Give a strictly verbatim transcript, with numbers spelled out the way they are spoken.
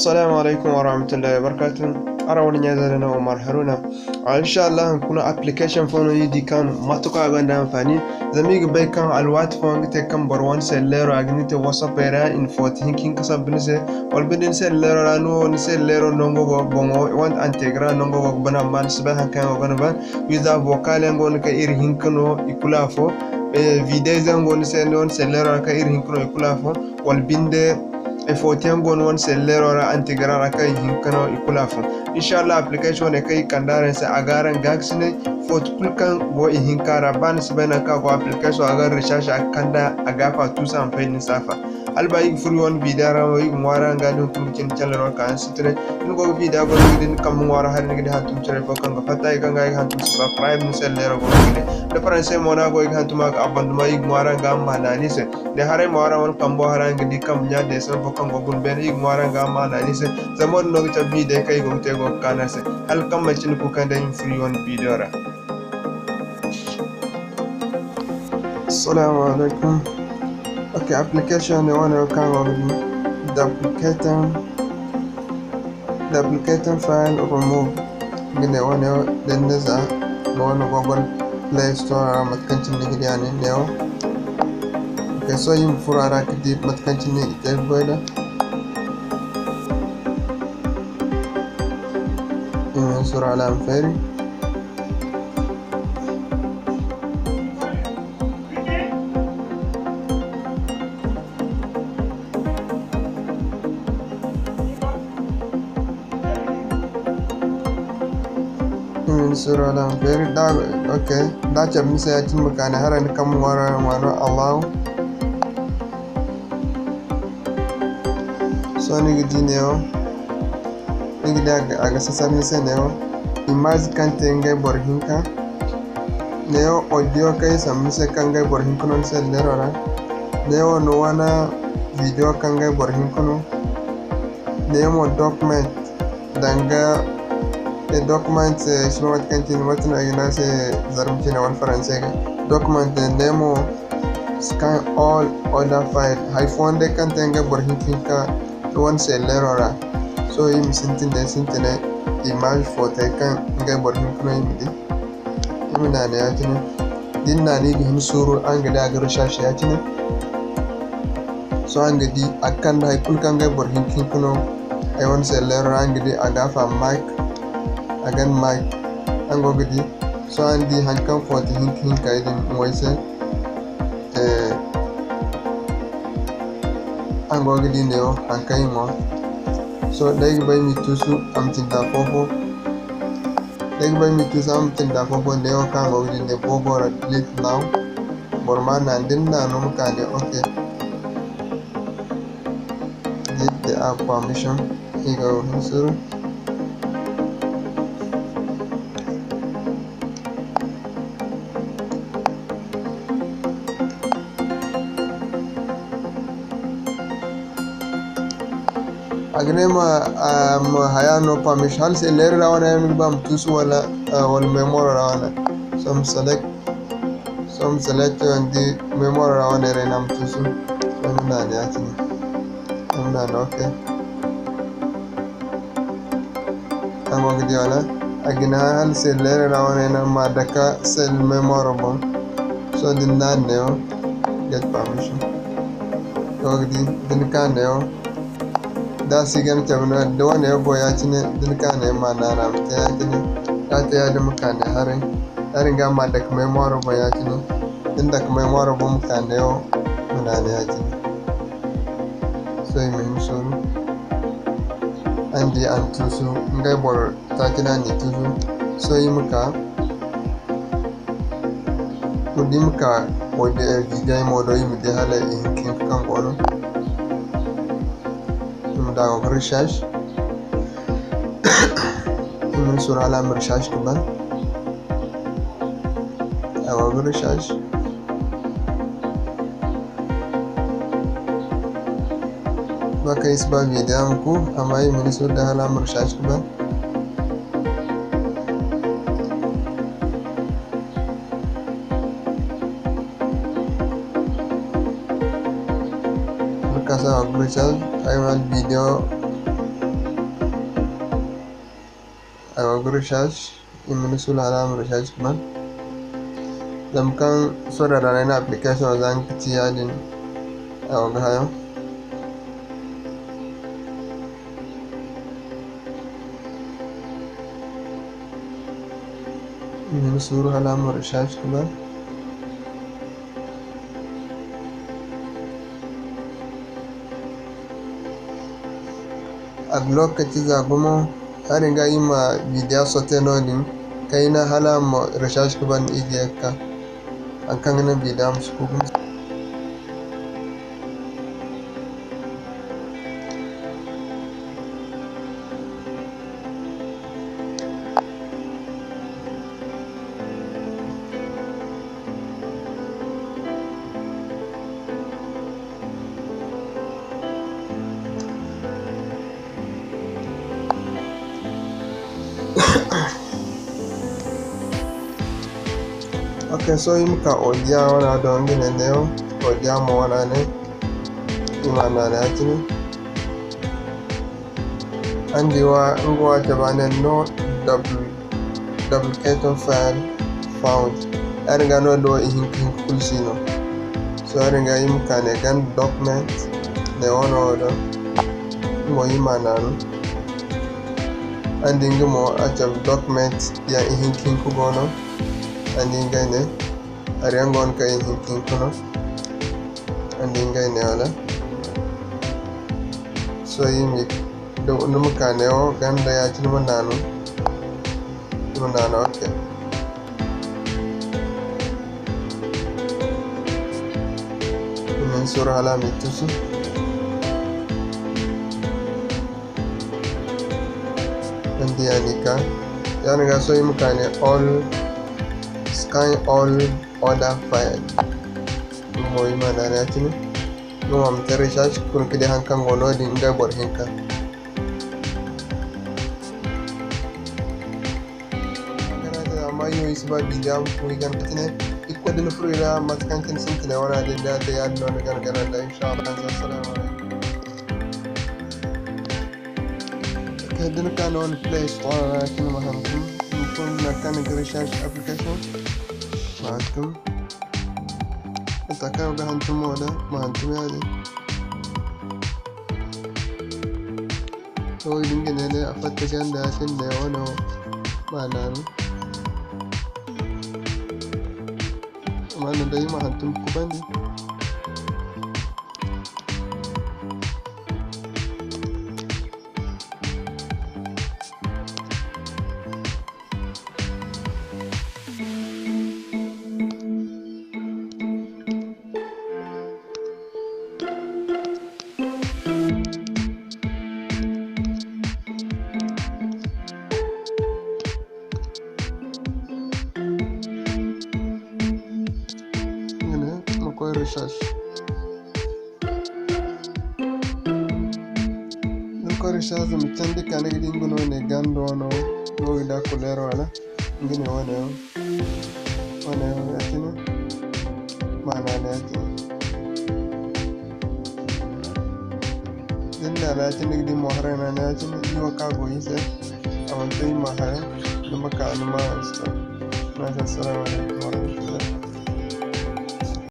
Assalamu alaikum warahmatullahi wabarakatuh. Araŋ wane ɲa-ize no Umar Haruna. A, insha Allah, hunkuna application fo no iri di kaŋ matuka a gonda anfani. Zama iri ga bay kaŋ alwaati fooyaŋ ga te kaŋ boro wane selleero a ga ni te WhatsApp ra, i na footi hinka hinka sambu ni se. Wala binde ni selleero ra no, ni selleero nango go boŋo, wala integra nango go ga ban, amma ni si bay haŋ kaŋ yaŋ go ga ban. Wiiza vocal yaŋ go no kaŋ iri hinka no i kulu afo. Eh, vidéo yaŋ go ni se, ni wane selleero ra kaŋ iri hinka no i kulu afo. Wala binde, eh, footi yaŋ go ni wane selleero ra, integra ra kaŋ i hinka no i kulu afo. Insha Allah, application wane kaŋ i kande araŋ se, a ga araŋ gaakasinay. Footi kulu kaŋ go i hinka ra, ba ni si bay naŋ kaŋ a go application, a ga recherche, a ga kande a ga a fa tuusa a ma fay da ni saafa. Hala ba iri ga furo iri wane vidéo ra mo, iri ga ŋwaaray araŋ ga da hunkuna ga cindi channel wo ka araŋ sintinay. Da ni go ga vidéo guna, ni ga di ni kambe ŋwaaro haray, ni ga di hantum care fo kaŋ ga fatta, i kaŋ ga i ga hantum subscribe ni selleero go ga di. Da français mo no a go, i ga hantum a ga abonnement, iri ga ŋwaaray araŋ ga araŋ ma naani se. Da haray mo araŋ wane kambo haray, araŋ ga di kambe ɲa dessin fo kaŋ go guna beene, iri ga ŋwaaray araŋ ga araŋ ma naani se. Zama wo-din no ga cabe vidéo kaŋ iri go ga te go ga kaanu a se. Hala kaŋ manci ni kuukandiyaŋ iri ma furo iri wane vidéo ra. Assalamu alaikum. Ok, application ne wane wo kaŋ go ga di. Duplicating, duplicating file remove. Nga ne wane wo, da ni na za, nga wane Google Play Store ra, mate kaŋ cine ni ga di a ne, ne wo. Ok, sohõ iri ma furo a ra ka di mate kaŋ cine ni ga te ga goy da. Iri ma sura a ma feeri. Iri ma sura a ma feeri. Da, ok. Da a cabe ni se ya-cine, ma ka ne haray ni kambe ŋwaaro yaŋ ŋwa no, Allahu. Sohõ ni ga di neewo, ni ga di a ga, a ga sasar ni se neewo. Image kaŋ te ngey boro hinka. Neewo audio kaŋ i sambu ni se kaŋ ngey boro hinka no ni se leero ra. Neewo ni wane video kaŋ ngey boro hinka no. Neewo mo document. Danga, eh, document, eh, si ba mate kaŋ cine, mate no i ga ne a se zarma cine wala faranse ga. Document, eh, neewo mo scan all other file. Hay fooyaŋ day kaŋ te ngey boro hinka hinka wane se leero ra. Sohõ iri ma sintin day sintinay image footey kaŋ ngey boro hinka no iri ma di. Iri ma naanu ya-cine. Da ni naanu, iri ga hin suuru, araŋ ga di a ga recherche ya-cine. Sohõ araŋ ga di a ga kande hay kulu kaŋ ngey boro hinka hinka no. Ay wane se leero ra araŋ ga di a ga a fa mic. A ga mic. Araŋ go ga di. Sohõ araŋ di haŋ kaŋ footi hinka hinka ay din ŋway se. Eh, araŋ go ga di neewo haŋ kaŋ i ŋwa. Sohõ day ga bay ma i tuusu a ma cindi afo-fo. Day ga bay ma i tuusu a ma cindi afo-fo neewo kaŋ a go ga di ne boobo ra, delete now. Boro ma naanu, da ni naanu ma ka ne ok. Give the app permission. I ga hin suuru. A ga ne ma, a ma haya no permission. Hala se leero ra wane yaŋ no ni ga ba ma tuusu wala, ah, wala memory ra wane. Sohõ ma select, sohõ ma select yaŋ di memory ra wane ra no a ma tuusu. Sohõ ma naanu ya-cine. Sohõ ma naanu ok. Araŋ go ga di wala? A ga ni hã hala se leero ra wane no ma dake sel memory boŋ. Sohõ da ni naanu neewo, get permission. Araŋ go ga di, da ni ka neewo, da a si ga ni cabe no, da wane wo go ya-cine, da ni ka neewo ma naanu a ma te ya-cine. Da a te ya-din ma ka ne haray. Haray nga ma dake memory boŋ ya-cine. Da ni dake memory boŋ ma ka neewo, ma naanu ya-cine. Sohõ i ma hin suuru. Araŋ di a na tuusu, ngey boro taaci no a n'i tuusu. Sohõ i ma ka, da i ma ka, video mo do, i ma di hala i hinka hinka kaŋ go no. I ma daŋ a go ga recherche. I ma ni suuru hala a ma recherche ka ban. A go ga recherche. Ba kaŋ i si ba video ma ku, amma i ma ni suuru day hala a ma recherche ka ban. Hala ka se a go ga recherche, ay ma video. Ay wo ga recherche, i ma ni sulu hala a ma recherche ka ban. Zama kaŋ sohõ ra no ay na application za nga ka ci yaadin, ay wo ga hayo. I ma ni suuru hala a ma recherche ka ban. A ga lokaci za gumo, hari ga i ma video sote noodin kayna hala a ma recherche ka ban i ga ye ga ka. Haŋ kaŋ ga naŋ video ma si ku gumo. Ok, sohõ i ma ka audio wana do, nga ne neewo, audio mo wana ne, i ma naana ya-cine. Araŋ di wa, nga wo a cabe a ne no dupli-, duplicated file found. Araŋ ga no do ihinka hinka kulu si no. Sohõ araŋ ga i ma ka ne ganda document, ne wane wo do. Nga mo i ma naanu. Araŋ di nga mo a cabe document yaŋ ihinka hinka go no. Araŋ di ngey ne, hari yaŋ go no kaŋ ihinka hinka no. Araŋ di ngey ne wala? Sohõ i ma Da ni ma ka neewo ganda ya-cine, ni ma naanu. Ni ma naanu, ok. Ni ma ni suuru hala a ma tusu. Ni di a ni ka. Yaadin ga sohõ i ma ka ne all, scan all other file. Ni mo i ma naanu ya-cine. Ni mo ma te recherche kulu ka di haŋ kaŋ go noodin, ngey boro hinka. Amma i wo i si ba video ma furo i ganda cine. I ga koy da ni furo i ra mate kaŋ cine sintinay wana din da te yaadin no ni gana gana nda, inshallah. Assalamu alaikum. Kala da ni ka no ni Play Store ra cine ma hantum. Ni furo nangu kaŋ ni ga recherche application. Ma hantum. Mate kaŋ ga hantum mo da, ma hantum yaadin. To, i din ga ne day a fatta ganda ya-cine day wane wo ma naanu. Amma no day i ma hantum ka kubandi. Nga ne, ma koy recherche. Ni koy recherche, ma candi ka ni ga di nga no ne ganda wano, no ga da couleur wala, nga ne wane yaŋ. Wane yaŋ ya-cine, ma naanu ya-cine. Da ni naanu ya-cine, ni ga di mo haray naanu ya-cine, ni wo kaŋ a go i se, a mana to i ma haray, ni ma ka, ni ma install. Masha Allah, assalamu alaikum.